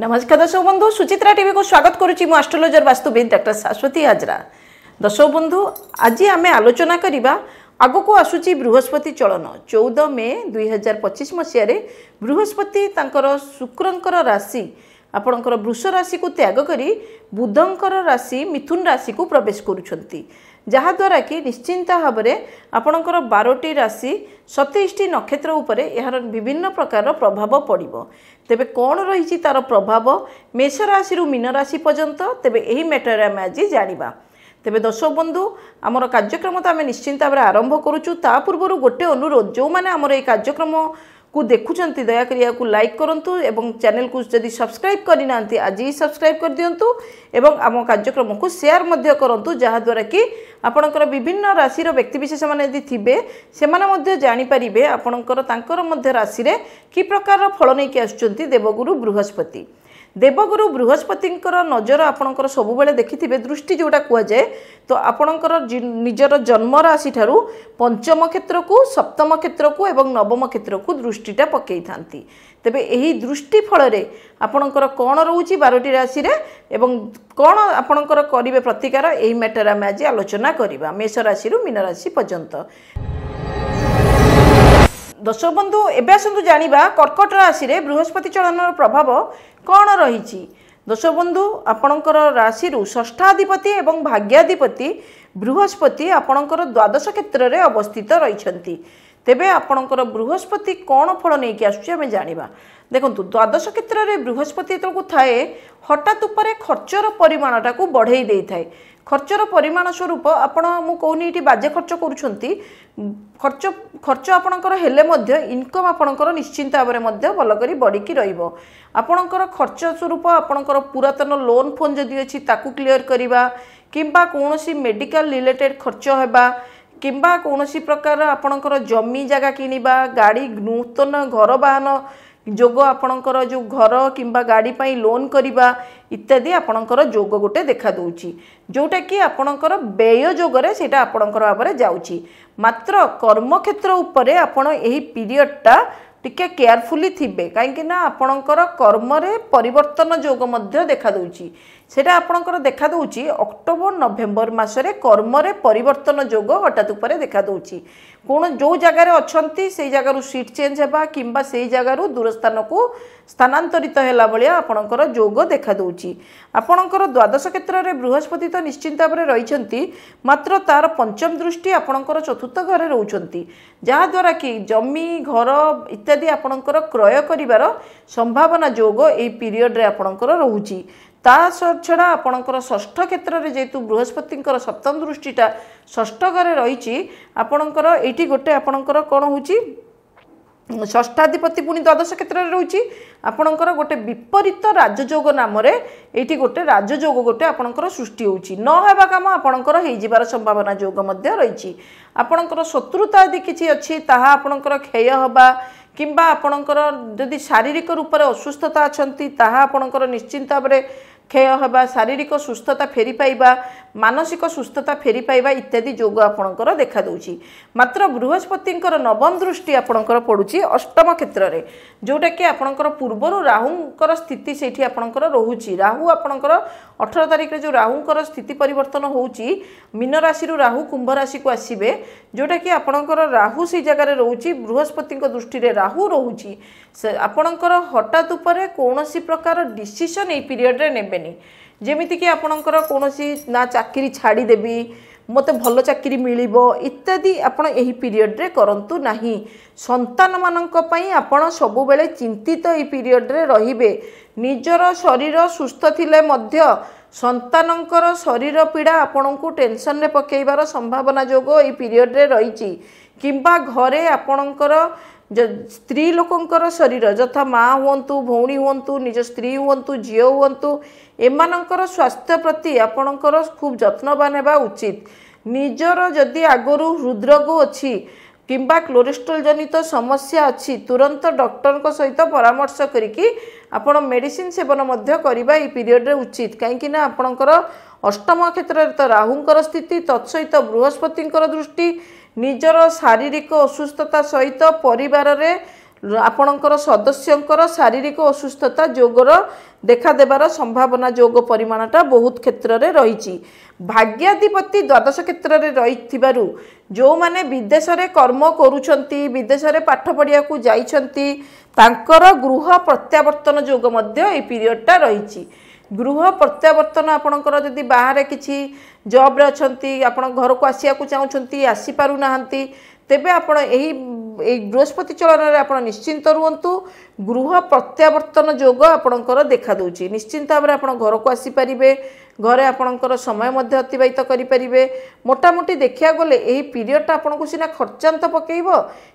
ନମସ୍କାର ଦର୍ଶକ ବନ୍ଧୁ, ସୁଚିତ୍ରା ଟିଭିକୁ ସ୍ୱାଗତ କରୁଛି ମୁଁ ଆଷ୍ଟ୍ରୋଲୋଜର ବାସ୍ତୁବିଦ ଡକ୍ଟର ଶାଶ୍ୱତୀ ହାଜରା। ଦର୍ଶକ ବନ୍ଧୁ, ଆଜି ଆମେ ଆଲୋଚନା କରିବା ଆଗକୁ ଆସୁଛି ବୃହସ୍ପତି ଚଳନ। 14 ମେ 2025 ମସିହାରେ ବୃହସ୍ପତି ତାଙ୍କର ଶୁକ୍ରଙ୍କର ରାଶି ଆପଣଙ୍କର ବୃଷ ରାଶିକୁ ତ୍ୟାଗ କରି ବୁଧଙ୍କର ରାଶି ମିଥୁନ ରାଶିକୁ ପ୍ରବେଶ କରୁଛନ୍ତି, ଯାହାଦ୍ୱାରା କି ନିଶ୍ଚିନ୍ତ ଭାବରେ ଆପଣଙ୍କର 12ଟି ରାଶି 27ଟି ନକ୍ଷତ୍ର ଉପରେ ଏହାର ବିଭିନ୍ନ ପ୍ରକାରର ପ୍ରଭାବ ପଡ଼ିବ। ତେବେ କ'ଣ ରହିଛି ତାର ପ୍ରଭାବ ମେଷ ରାଶିରୁ ମୀନ ରାଶି ପର୍ଯ୍ୟନ୍ତ, ତେବେ ଏହି ମ୍ୟାଟରରେ ଆମେ ଆଜି ଜାଣିବା। ତେବେ ଦର୍ଶକ ବନ୍ଧୁ, ଆମର କାର୍ଯ୍ୟକ୍ରମ ତ ଆମେ ନିଶ୍ଚିନ୍ତ ଭାବରେ ଆରମ୍ଭ କରୁଛୁ। ତା ପୂର୍ବରୁ ଗୋଟେ ଅନୁରୋଧ, ଯେଉଁମାନେ ଆମର ଏହି କାର୍ଯ୍ୟକ୍ରମକୁ ଦେଖୁଛନ୍ତି ଦୟାକରି ଏହାକୁ ଲାଇକ୍ କରନ୍ତୁ ଏବଂ ଚ୍ୟାନେଲକୁ ଯଦି ସବସ୍କ୍ରାଇବ୍ କରିନାହାନ୍ତି ଆଜି ହିଁ ସବସ୍କ୍ରାଇବ୍ କରିଦିଅନ୍ତୁ ଏବଂ ଆମ କାର୍ଯ୍ୟକ୍ରମକୁ ସେୟାର ମଧ୍ୟ କରନ୍ତୁ, ଯାହାଦ୍ୱାରା କି ଆପଣଙ୍କର ବିଭିନ୍ନ ରାଶିର ବ୍ୟକ୍ତିବିଶେଷମାନେ ଯଦି ଥିବେ ସେମାନେ ମଧ୍ୟ ଜାଣିପାରିବେ ଆପଣଙ୍କର ତାଙ୍କର ମଧ୍ୟ ରାଶିରେ କି ପ୍ରକାରର ଫଳ ନେଇକି ଆସୁଛନ୍ତି ଦେବଗୁରୁ ବୃହସ୍ପତି। ଦେବଗୁରୁ ବୃହସ୍ପତିଙ୍କର ନଜର ଆପଣଙ୍କର ସବୁବେଳେ ଦେଖିଥିବେ, ଦୃଷ୍ଟି ଯେଉଁଟା କୁହାଯାଏ, ତ ଆପଣଙ୍କର ନିଜର ଜନ୍ମ ରାଶି ଠାରୁ ପଞ୍ଚମ କ୍ଷେତ୍ରକୁ, ସପ୍ତମ କ୍ଷେତ୍ରକୁ ଏବଂ ନବମ କ୍ଷେତ୍ରକୁ ଦୃଷ୍ଟିଟା ପକାଇଥାନ୍ତି। ତେବେ ଏହି ଦୃଷ୍ଟି ଫଳରେ ଆପଣଙ୍କର କ'ଣ ରହୁଛି 12ଟି ରାଶିରେ ଏବଂ କ'ଣ ଆପଣଙ୍କର କରିବେ ପ୍ରତିକାର, ଏହି ମ୍ୟାଟର ଆମେ ଆଜି ଆଲୋଚନା କରିବା ମେଷ ରାଶିରୁ ମୀନ ରାଶି ପର୍ଯ୍ୟନ୍ତ। ଦର୍ଶକ ବନ୍ଧୁ, ଏବେ ଆସନ୍ତୁ ଜାଣିବା କର୍କଟ ରାଶିରେ ବୃହସ୍ପତି ଚଳନର ପ୍ରଭାବ କ'ଣ ରହିଛି। ଦର୍ଶକ ବନ୍ଧୁ, ଆପଣଙ୍କର ରାଶିରୁ ଷଷ୍ଠାଧିପତି ଏବଂ ଭାଗ୍ୟାଧିପତି ବୃହସ୍ପତି ଆପଣଙ୍କର ଦ୍ୱାଦଶ କ୍ଷେତ୍ରରେ ଅବସ୍ଥିତ ରହିଛନ୍ତି। ତେବେ ଆପଣଙ୍କର ବୃହସ୍ପତି କ'ଣ ଫଳ ନେଇକି ଆସୁଛି ଆମେ ଜାଣିବା। ଦେଖନ୍ତୁ, ଦ୍ୱାଦଶ କ୍ଷେତ୍ରରେ ବୃହସ୍ପତି ଯେତେବେଳକୁ ଥାଏ ହଠାତ୍ ଉପରେ ଖର୍ଚ୍ଚର ପରିମାଣଟାକୁ ବଢ଼େଇ ଦେଇଥାଏ। ଖର୍ଚ୍ଚର ପରିମାଣ ସ୍ୱରୂପ ଆପଣ, ମୁଁ କହୁନି ଏଇଠି ବାଜେ ଖର୍ଚ୍ଚ କରୁଛନ୍ତି, ଖର୍ଚ୍ଚ ଆପଣଙ୍କର ହେଲେ ମଧ୍ୟ ଇନକମ୍ ଆପଣଙ୍କର ନିଶ୍ଚିନ୍ତ ଭାବରେ ମଧ୍ୟ ଭଲ କରି ବଢ଼ିକି ରହିବ। ଆପଣଙ୍କର ଖର୍ଚ୍ଚ ସ୍ୱରୂପ ଆପଣଙ୍କର ପୁରାତନ ଲୋନ୍ ଫୋନ୍ ଯଦି ଅଛି ତାକୁ କ୍ଲିଅର କରିବା, କିମ୍ବା କୌଣସି ମେଡ଼ିକାଲ ରିଲେଟେଡ଼ ଖର୍ଚ୍ଚ ହେବା, କିମ୍ବା କୌଣସି ପ୍ରକାର ଆପଣଙ୍କର ଜମି ଜାଗା କିଣିବା, ଗାଡ଼ି ନୂତନ ଘର ବାହନ ଯୋଗ, ଆପଣଙ୍କର ଯେଉଁ ଘର କିମ୍ବା ଗାଡ଼ି ପାଇଁ ଲୋନ୍ କରିବା ଇତ୍ୟାଦି ଆପଣଙ୍କର ଯୋଗ ଗୋଟେ ଦେଖାଦେଉଛି, ଯେଉଁଟାକି ଆପଣଙ୍କର ବ୍ୟୟ ଯୋଗରେ ସେଇଟା ଆପଣଙ୍କର ଭାବରେ ଯାଉଛି। ମାତ୍ର କର୍ମକ୍ଷେତ୍ର ଉପରେ ଆପଣ ଏହି ପିରିୟଡ଼ଟା ଟିକେ କେୟାରଫୁଲି ଥିବେ, କାହିଁକି ନା ଆପଣଙ୍କର କର୍ମରେ ପରିବର୍ତ୍ତନ ଯୋଗ ମଧ୍ୟ ଦେଖାଦେଉଛି। ସେଇଟା ଆପଣଙ୍କର ଦେଖାଦେଉଛି ଅକ୍ଟୋବର ନଭେମ୍ବର ମାସରେ କର୍ମରେ ପରିବର୍ତ୍ତନ ଯୋଗ ହଠାତ୍ ଉପରେ ଦେଖାଦେଉଛି। କ'ଣ ଯେଉଁ ଜାଗାରେ ଅଛନ୍ତି ସେଇ ଜାଗାରୁ ସିଟ୍ ଚେଞ୍ଜ ହେବା କିମ୍ବା ସେଇ ଜାଗାରୁ ଦୂର ସ୍ଥାନକୁ ସ୍ଥାନାନ୍ତରିତ ହେଲା ଭଳିଆ ଆପଣଙ୍କର ଯୋଗ ଦେଖାଦେଉଛି। ଆପଣଙ୍କର ଦ୍ୱାଦଶ କ୍ଷେତ୍ରରେ ବୃହସ୍ପତି ତ ନିଶ୍ଚିନ୍ତ ଭାବରେ ରହିଛନ୍ତି, ମାତ୍ର ତାର ପଞ୍ଚମ ଦୃଷ୍ଟି ଆପଣଙ୍କର ଚତୁର୍ଥ ଘରେ ରହୁଛନ୍ତି, ଯାହାଦ୍ୱାରା କି ଜମି ଘର ଇତ୍ୟାଦି ଆପଣଙ୍କର କ୍ରୟ କରିବାର ସମ୍ଭାବନା ଯୋଗ ଏଇ ପିରିୟଡ଼ରେ ଆପଣଙ୍କର ରହୁଛି। ତା ଛଡ଼ା ଆପଣଙ୍କର ଷଷ୍ଠ କ୍ଷେତ୍ରରେ ଯେହେତୁ ବୃହସ୍ପତିଙ୍କର ସପ୍ତମ ଦୃଷ୍ଟିଟା ଷଷ୍ଠ ଘରେ ରହିଛି, ଆପଣଙ୍କର ଏଇଠି ଗୋଟେ ଆପଣଙ୍କର କ'ଣ ହେଉଛି, ଷଷ୍ଠାଧିପତି ପୁଣି ଦ୍ୱାଦଶ କ୍ଷେତ୍ରରେ ରହୁଛି, ଆପଣଙ୍କର ଗୋଟେ ବିପରୀତ ରାଜଯୋଗ ନାମରେ ଏଇଠି ଗୋଟେ ରାଜଯୋଗ ଗୋଟେ ଆପଣଙ୍କର ସୃଷ୍ଟି ହେଉଛି। ନ ହେବା କାମ ଆପଣଙ୍କର ହେଇଯିବାର ସମ୍ଭାବନା ଯୋଗ ମଧ୍ୟ ରହିଛି। ଆପଣଙ୍କର ଶତ୍ରୁତା ଯଦି କିଛି ଅଛି ତାହା ଆପଣଙ୍କର କ୍ଷୟ ହେବା, କିମ୍ବା ଆପଣଙ୍କର ଯଦି ଶାରୀରିକ ରୂପରେ ଅସୁସ୍ଥତା ଅଛନ୍ତି ତାହା ଆପଣଙ୍କର ନିଶ୍ଚିନ୍ତ ଭାବରେ କ୍ଷୟ ହେବା, ଶାରୀରିକ ସୁସ୍ଥତା ଫେରି ପାଇବା, ମାନସିକ ସୁସ୍ଥତା ଫେରି ପାଇବା ଇତ୍ୟାଦି ଯୋଗ ଆପଣଙ୍କର ଦେଖାଦେଉଛି। ମାତ୍ର ବୃହସ୍ପତିଙ୍କର ନବମ ଦୃଷ୍ଟି ଆପଣଙ୍କର ପଡ଼ୁଛି ଅଷ୍ଟମ କ୍ଷେତ୍ରରେ, ଯେଉଁଟାକି ଆପଣଙ୍କର ପୂର୍ବରୁ ରାହୁଙ୍କର ସ୍ଥିତି ସେଇଠି ଆପଣଙ୍କର ରହୁଛି। ରାହୁ ଆପଣଙ୍କର 18 ତାରିଖରେ ଯେଉଁ ରାହୁଙ୍କର ସ୍ଥିତି ପରିବର୍ତ୍ତନ ହେଉଛି, ମୀନ ରାଶିରୁ ରାହୁ କୁମ୍ଭ ରାଶିକୁ ଆସିବେ, ଯେଉଁଟାକି ଆପଣଙ୍କର ରାହୁ ସେଇ ଜାଗାରେ ରହୁଛି, ବୃହସ୍ପତିଙ୍କ ଦୃଷ୍ଟିରେ ରାହୁ ରହୁଛି। ସେ ଆପଣଙ୍କର ହଠାତ୍ ଉପରେ କୌଣସି ପ୍ରକାର ଡିସିସନ୍ ଏଇ ପିରିୟଡ଼ରେ ନେବେନି, ଯେମିତିକି ଆପଣଙ୍କର କୌଣସି ନା ଚାକିରି ଛାଡ଼ିଦେବି, ମୋତେ ଭଲ ଚାକିରି ମିଳିବ ଇତ୍ୟାଦି ଆପଣ ଏହି ପିରିୟଡ଼ରେ କରନ୍ତୁ ନାହିଁ। ସନ୍ତାନମାନଙ୍କ ପାଇଁ ଆପଣ ସବୁବେଳେ ଚିନ୍ତିତ ଏହି ପିରିୟଡ଼ରେ ରହିବେ। ନିଜର ଶରୀର ସୁସ୍ଥ ଥିଲେ ମଧ୍ୟ ସନ୍ତାନଙ୍କର ଶରୀର ପୀଡ଼ା ଆପଣଙ୍କୁ ଟେନସନରେ ପକାଇବାର ସମ୍ଭାବନା ଯୋଗ ଏହି ପିରିୟଡ଼ରେ ରହିଛି। କିମ୍ବା ଘରେ ଆପଣଙ୍କର ସ୍ତ୍ରୀ ଲୋକଙ୍କର ଶରୀର ଯଥା ମା ହୁଅନ୍ତୁ, ଭଉଣୀ ହୁଅନ୍ତୁ, ନିଜ ସ୍ତ୍ରୀ ହୁଅନ୍ତୁ, ଝିଅ ହୁଅନ୍ତୁ, ଏମାନଙ୍କର ସ୍ୱାସ୍ଥ୍ୟ ପ୍ରତି ଆପଣଙ୍କର ଖୁବ୍ ଯତ୍ନବାନ ହେବା ଉଚିତ। ନିଜର ଯଦି ଆଗରୁ ହୃଦରୋଗ ଅଛି କିମ୍ବା କୋଲେଷ୍ଟ୍ରଲ୍ ଜନିତ ସମସ୍ୟା ଅଛି, ତୁରନ୍ତ ଡକ୍ଟରଙ୍କ ସହିତ ପରାମର୍ଶ କରିକି ଆପଣ ମେଡ଼ିସିନ ସେବନ ମଧ୍ୟ କରିବା ଏଇ ପିରିୟଡ଼ରେ ଉଚିତ। କାହିଁକି ନା ଆପଣଙ୍କର ଅଷ୍ଟମ କ୍ଷେତ୍ରରେ ତ ରାହୁଙ୍କର ସ୍ଥିତି, ତତ୍ସହିତ ବୃହସ୍ପତିଙ୍କର ଦୃଷ୍ଟି, ନିଜର ଶାରୀରିକ ଅସୁସ୍ଥତା ସହିତ ପରିବାରରେ ଆପଣଙ୍କର ସଦସ୍ୟଙ୍କର ଶାରୀରିକ ଅସୁସ୍ଥତା ଯୋଗର ଦେଖାଦେବାର ସମ୍ଭାବନା ଯୋଗ ପରିମାଣଟା ବହୁତ କ୍ଷେତ୍ରରେ ରହିଛି। ଭାଗ୍ୟାଧିପତି ଦ୍ୱାଦଶ କ୍ଷେତ୍ରରେ ରହିଥିବାରୁ ଯେଉଁମାନେ ବିଦେଶରେ କର୍ମ କରୁଛନ୍ତି, ବିଦେଶରେ ପାଠ ପଢ଼ିବାକୁ ଯାଇଛନ୍ତି, ତାଙ୍କର ଗୃହ ପ୍ରତ୍ୟାବର୍ତ୍ତନ ଯୋଗ ମଧ୍ୟ ଏଇ ପିରିୟଡ଼ଟା ରହିଛି। ଗୃହ ପ୍ରତ୍ୟାବର୍ତ୍ତନ, ଆପଣଙ୍କର ଯଦି ବାହାରେ କିଛି ଜବ୍ରେ ଅଛନ୍ତି, ଆପଣ ଘରକୁ ଆସିବାକୁ ଚାହୁଁଛନ୍ତି, ଆସିପାରୁନାହାନ୍ତି, ତେବେ ଆପଣ ଏହି ଏଇ ବୃହସ୍ପତି ଚଳନରେ ଆପଣ ନିଶ୍ଚିନ୍ତ ରୁହନ୍ତୁ, ଗୃହ ପ୍ରତ୍ୟାବର୍ତ୍ତନ ଯୋଗ ଆପଣଙ୍କର ଦେଖାଦେଉଛି। ନିଶ୍ଚିନ୍ତ ଭାବରେ ଆପଣ ଘରକୁ ଆସିପାରିବେ, ଘରେ ଆପଣଙ୍କର ସମୟ ମଧ୍ୟ ଅତିବାହିତ କରିପାରିବେ। ମୋଟାମୋଟି ଦେଖିବାକୁ ଗଲେ ଏହି ପିରିୟଡ଼ଟା ଆପଣଙ୍କୁ ସିନା ଖର୍ଚ୍ଚାନ୍ତ ପକାଇବ,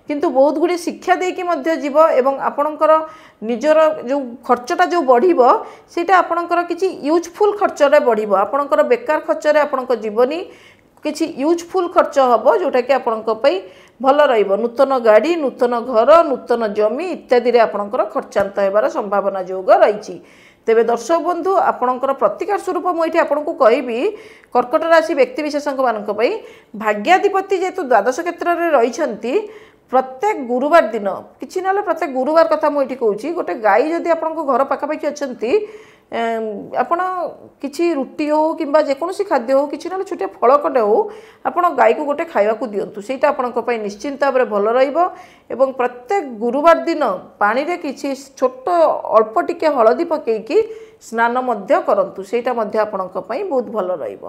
କିନ୍ତୁ ବହୁତ ଗୁଡ଼ିଏ ଶିକ୍ଷା ଦେଇକି ମଧ୍ୟ ଯିବ, ଏବଂ ଆପଣଙ୍କର ନିଜର ଯେଉଁ ଖର୍ଚ୍ଚଟା ଯେଉଁ ବଢ଼ିବ, ସେଇଟା ଆପଣଙ୍କର କିଛି ୟୁଜଫୁଲ୍ ଖର୍ଚ୍ଚରେ ବଢ଼ିବ। ଆପଣଙ୍କର ବେକାର ଖର୍ଚ୍ଚରେ ଆପଣଙ୍କ ଯିବନି, କିଛି ୟୁଜଫୁଲ୍ ଖର୍ଚ୍ଚ ହେବ, ଯେଉଁଟାକି ଆପଣଙ୍କ ପାଇଁ ଭଲ ରହିବ। ନୂତନ ଗାଡ଼ି, ନୂତନ ଘର, ନୂତନ ଜମି ଇତ୍ୟାଦିରେ ଆପଣଙ୍କର ଖର୍ଚ୍ଚାନ୍ତ ହେବାର ସମ୍ଭାବନା ଯୋଗ ରହିଛି। ତେବେ ଦର୍ଶକ ବନ୍ଧୁ, ଆପଣଙ୍କର ପ୍ରତିକାର ସ୍ୱରୂପ ମୁଁ ଏଇଠି ଆପଣଙ୍କୁ କହିବି, କର୍କଟ ରାଶି ବ୍ୟକ୍ତିବିଶେଷଙ୍କ ମାନଙ୍କ ପାଇଁ ଭାଗ୍ୟାଧିପତି ଯେହେତୁ ଦ୍ୱାଦଶ କ୍ଷେତ୍ରରେ ରହିଛନ୍ତି, ପ୍ରତ୍ୟେକ ଗୁରୁବାର ଦିନ, କିଛି ନହେଲେ ପ୍ରତ୍ୟେକ ଗୁରୁବାର କଥା ମୁଁ ଏଇଠି କହୁଛି, ଗୋଟେ ଗାଈ ଯଦି ଆପଣଙ୍କ ଘର ପାଖାପାଖି ଅଛନ୍ତି, ଆପଣ କିଛି ରୁଟି ହେଉ କିମ୍ବା ଯେକୌଣସି ଖାଦ୍ୟ ହେଉ, କିଛି ନହେଲେ ଛୋଟିଆ ଫଳ ଖଣ୍ଡେ ହେଉ, ଆପଣ ଗାଈକୁ ଗୋଟେ ଖାଇବାକୁ ଦିଅନ୍ତୁ। ସେଇଟା ଆପଣଙ୍କ ପାଇଁ ନିଶ୍ଚିନ୍ତ ଭାବରେ ଭଲ ରହିବ। ଏବଂ ପ୍ରତ୍ୟେକ ଗୁରୁବାର ଦିନ ପାଣିରେ କିଛି ଛୋଟ ଅଳ୍ପ ଟିକେ ହଳଦୀ ପକାଇକି ସ୍ନାନ ମଧ୍ୟ କରନ୍ତୁ, ସେଇଟା ମଧ୍ୟ ଆପଣଙ୍କ ପାଇଁ ବହୁତ ଭଲ ରହିବ।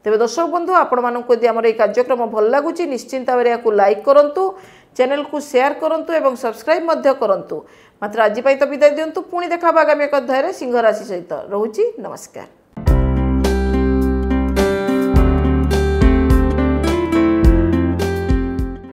ତେବେ ଦର୍ଶକ ବନ୍ଧୁ, ଆପଣମାନଙ୍କୁ ଯଦି ଆମର ଏହି କାର୍ଯ୍ୟକ୍ରମ ଭଲ ଲାଗୁଛି, ନିଶ୍ଚିନ୍ତ ଭାବରେ ଏହାକୁ ଲାଇକ୍ କରନ୍ତୁ, ଚ୍ୟାନେଲକୁ ସେୟାର କରନ୍ତୁ ଏବଂ ସବସ୍କ୍ରାଇବ୍ ମଧ୍ୟ କରନ୍ତୁ। ମାତ୍ର ଆଜି ପାଇଁ ତ ବିଦାୟ ଦିଅନ୍ତୁ, ପୁଣି ଦେଖା ଆଗାମୀ ଏକ ଅଧ୍ୟାୟରେ ସିଂହ ରାଶି ସହିତ। ରହୁଛି, ନମସ୍କାର।